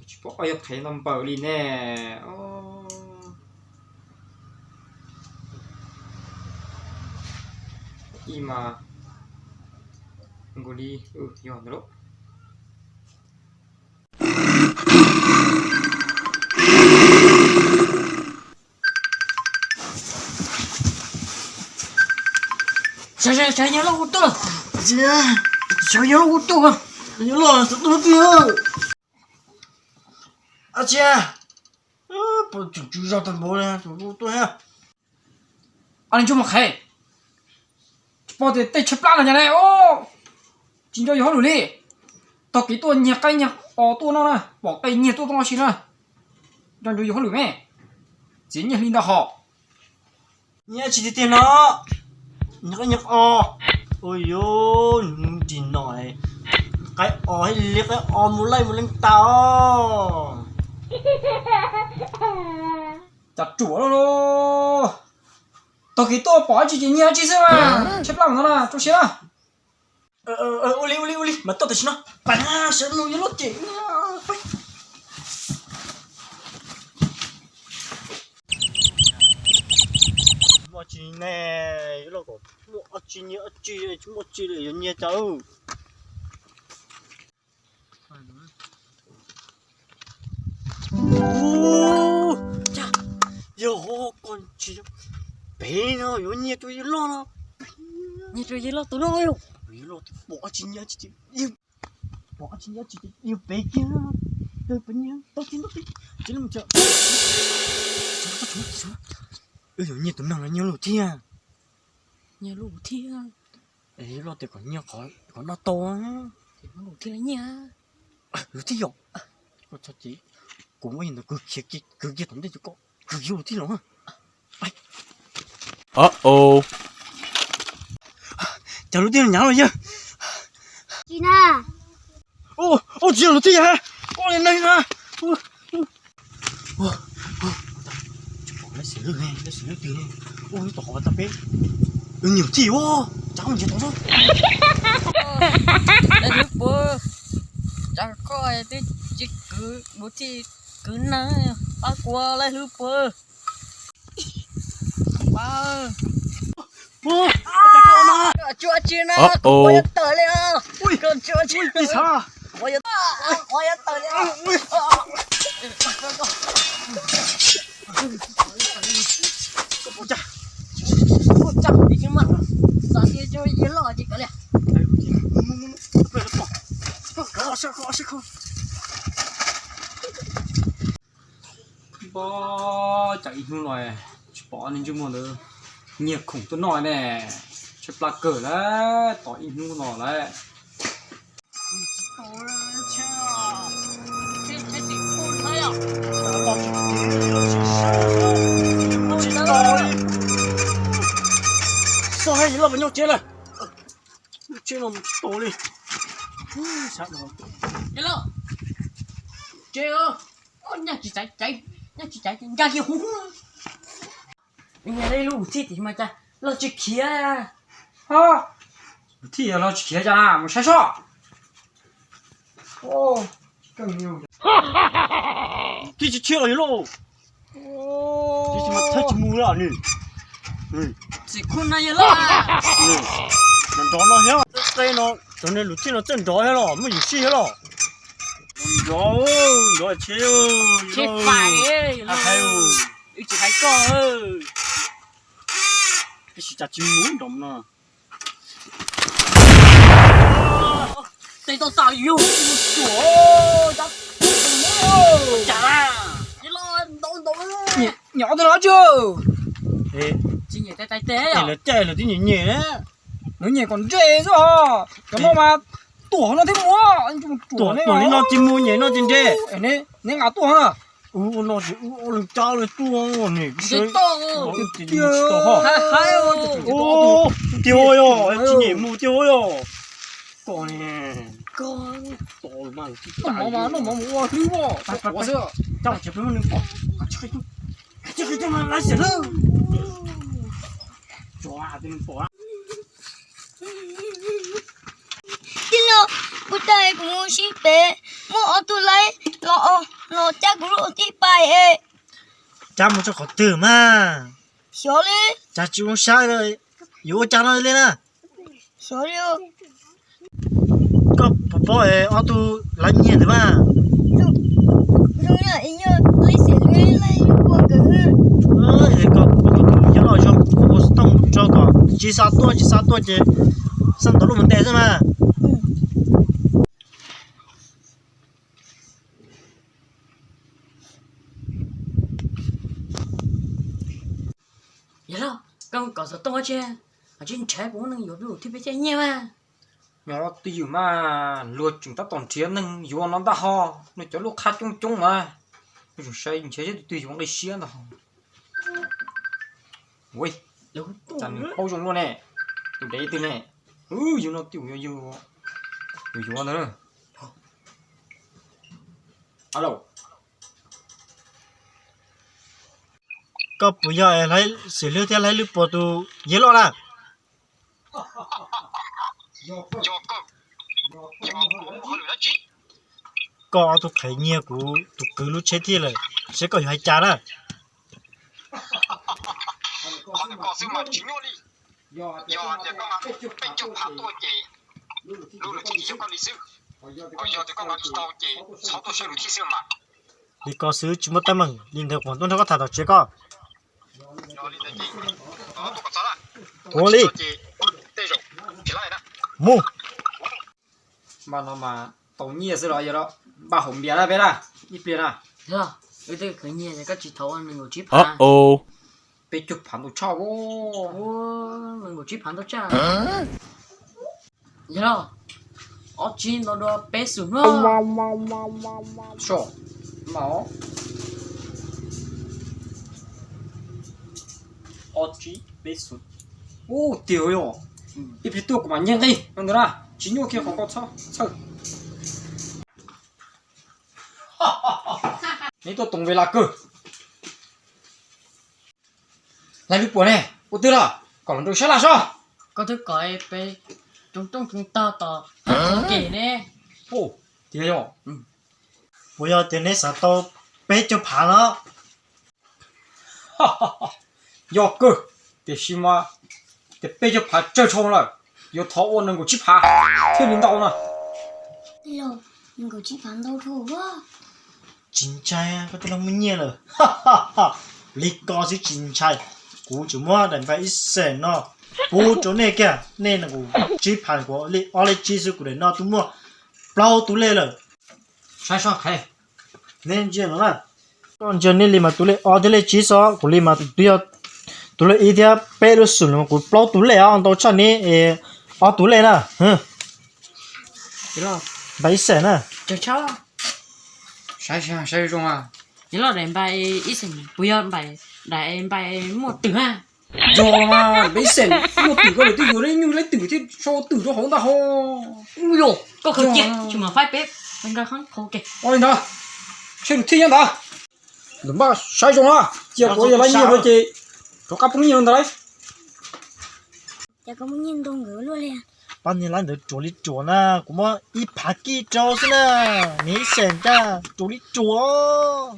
Tsis pom qab yuav qhev no npaws li ne. Ib mas nkaus li, yog ntawd lauj. Yawg loj hu tuaj, yawg loj hu tuaj, yawg loj xav tuaj twg? Ab tsi, pom tseem tsw zog tag npaum li, tuaj. Ob leeg ntsuj mus qhev, tsis pom tias tej tshaib plab no nyas ne. Tsis nco yus hauj lwm li. Tag kis tuaj nyiag qaib nyiag os tuaj no na, pom qe nyiag tuaj tuaj no si na. Nco nco yus hauj lwm me, txiav nyiaj hli ntag hos. Nyiaj tsis tiag tiag no, nyiag qaib nyiag os. Ua yuav ris no, qaib os li qaib os mus laij mus leej tas os. Cas ruam lauj. Tag kis tuaj pom dab tsi ces nyiag dab tsi xwb mas, tshaib plab no na, tso siab na. Ua li ua li ua li mas tuaj tam sim no, pab sawv nug yawg loj ces. Muaj tsi ne, yawg loj kom muaj ob tsi nyiag ob tsi, tsis muaj tsi li yuav nyiag cas. Yog ho, koj tsis pem no yuav nyiag rau yawg loj no. Nyiag rau yawg loj tus no yog. Yawg loj tus pom tsis nyiag tsis, pom tsis nyiag tsis yawg pem kiag. Pem nyiag tau tiag ntau tiag. Tsis yuav nyiag tus neeg no nyiag lus thiab. Nyiag lus thiab. Yawg loj tias kom nyiag qhov no tau. Lus thiab nyiag. Lus thiab yom. Koj txhob ces, kuv muab yawg ntawd kwv kiag, kwv kiag tom ntej rau koj, kwv kiag lus thiab los. Cas lub tij los nyav los yawg. Tsis na. Ua tsis yog lub tij yog, ua li neeg na. Lawv xeem lwj, lawv xeem lwj twg ne? Ua lub tom qhov tau peb. Nyuam tij ua, tsav mus ntsiav tod xwb. Hlwb puas, tsav koj twb tsis kwv lus tij kwv neeg, pab kuv lawm hlwb puas. Pab. Tsuas tsis na, kuv yuav tawm li os. Tsuas tsis, kuv yuav tawm li os. Npab, cas ib hnub no tsis pom neeg ntsej muag ntawd nyiag khoom tuaj noj ne. Tshaib plab kawg lawm, tos ib hnub no lawm. Xoj hab yawg loj puas nyob tsev lawm? Lub tsev no mus tsis tau li. Tsev, nyaj tsis txais, nyaj tsis txais nkag kiag huv. Nyiag lub thij tim mas cas los tsis khiav. Lub thij los tsis khiav cas mus saib soj. Thij tsis tshiab los yog lauj. Tsis mas thaij tsis mus li nws. Txim khuj na yog lauj. Nrov nrov no thiab, qe no, cov niag lub thij no txawj nrov thiab los muaj yim sij thiab los. Nrov, nrov tsheb, tsheb fais, hais, wb tsis hais koj. Tab sis cas tsis mus nrov no. Tej toj txaj yug suam, cas, cas, nyob twg los tsis. Tsis nyem tais tais tes, lawv caij lawv twb nyem nyem. Lawv nyem kom nres xwb os. Cov no mas tuam no thiab mus, tuam li no tsis mus, nyem no tsis nres. Neb nqa tuaj na. Ua no ces wb ob leeg cab li tuaj ne. Tiag yog, tsis nyem mus tiag yog. Koj ne, koj, noj mov mus ua hlwb os. Cab tsev peb muab nws pom, tsis qhia coj lawv xwb. Tij laug, kuv tag kuv mus sib pem, muaj ob tug laib los os. Cab kuv lub tib pais es. Cab mus txog qhov twg mas? Xyov li. Cas tsis ua sab, yuav ua cas no li na? Xyov li. Koj puas paub es ob tug lawv nyiag ntawd mas? Zoo yog ib nyuag li xim li laij lub pua nkawd. Koj puas tus yog los zoo kuv ua xov tooj rau kom tsis xa tuaj, tsis xa tuaj ces xa ntawv lub mus ntes xwb mas. Yog los koj kom xov tooj ua tsi, tsis ntshai puas muaj neeg yuav peb mus thiab peb caj nyiaj mas. Nyob twj ywm mas luag tseem tab tom nrhiav neeg yuav no ntaj ho, nws cov lub qhab coob coob mas, nws tseem sai nrhiav zeb tus twg yuav nqi siab ntag. Ua, cas nws paub zoo luaj ne, tus dev twg ne, yug no twb yog yus yuav ntag. Koj puas yog es Xim Hlwb thiab Hlais Lwb Puas tus yawg loj na? Koj ob tug qhev nyiag kuv tus kwv lub tsheb thiaj lawm, seb koj yuav hais cas na. Qhov ntawd koj xwb mas tsis nyuaj li. Yog tias koj nqa peb caug phav tuaj ces lub lwm tus yog koj li xwb, ho yog tias koj nqa tsis tau ces txhob tuaj sab lwm thiab xwb mas. Li ko xwb tsis muaj teeb meem, li ntawd kuv mam tuaj nrog koj tham tom tsev koj. Ua li. Mus. Npaj no mas tau nyiaj xwb los yog npaj haum npias na peb na, ib pliag na. Peb caug phav ntau tshaj. Yog los, ob tsib ntau dua peb xum hnub. Ob tsib peb xum. Ub, tiag yog, ib pliag tuaj kuv mam nyiag nqi no ntawd na, tsis nyuaj kiag qhov koj txhawj. Neb tuaj toom ve las kawg. Lais Lwb Puas ne, ua twg los kom los nraum sab laj sob. Koj twb kom peb coob coob coob tag tom kem ne. Tiag yog, puas yog tias neb xav tau peb caug phav no? Yog kawg, tiam sis mas tias peb caug phav tsawg tshooj lawm, yuav thov ua nees nkaum tsib phav thiaj li ntau na. Tsis ntshai, koj twb los muaj nyiaj lawm. Li ko xwb tsis ntshai, kuv tseem muab daim npais ib xees no pub rau nej kiag, nej nees nkaum tsib phav, kuv li ob lej tsib xwb, kuv daim no twb muaj plaub tug lej lawm. Saib soj qhev, neb ntsia no na. Koj ntsia nej li mas tus lej ob thiab lej tsib xwb, kuv li mas twb yog tus lej ib thiab peb lub xum los kuv plaub tus lej os, ntau tshaj neb ob tug lej na. Npais ib xees na. Saib, saib zoo. Yog los daim npais ib xees puas yog daim npais muaj twm a? Yog mas, npais ib xees muaj twm, koj lawv twb yuav lawm nyuj lawm twm thiab sau twm rau hauv ntag ho. Ub yog, koj khaws cia tsis mam faib peb nqa qhov ke. Ua li ntawd, seb lus thiaj nyob ntawd. Lawv npaj saib zoo na, cia kuv yog lawv nyiag no ces rov qab poob nyiaj ntawd lauj. Cas koj muaj nyiaj ntau nkawd luaj li? Pab niag lawv ntawd ruam li ruam na, kuv muab ib phav kib rau xwb na, neb ib xees ntag ruam li ruam.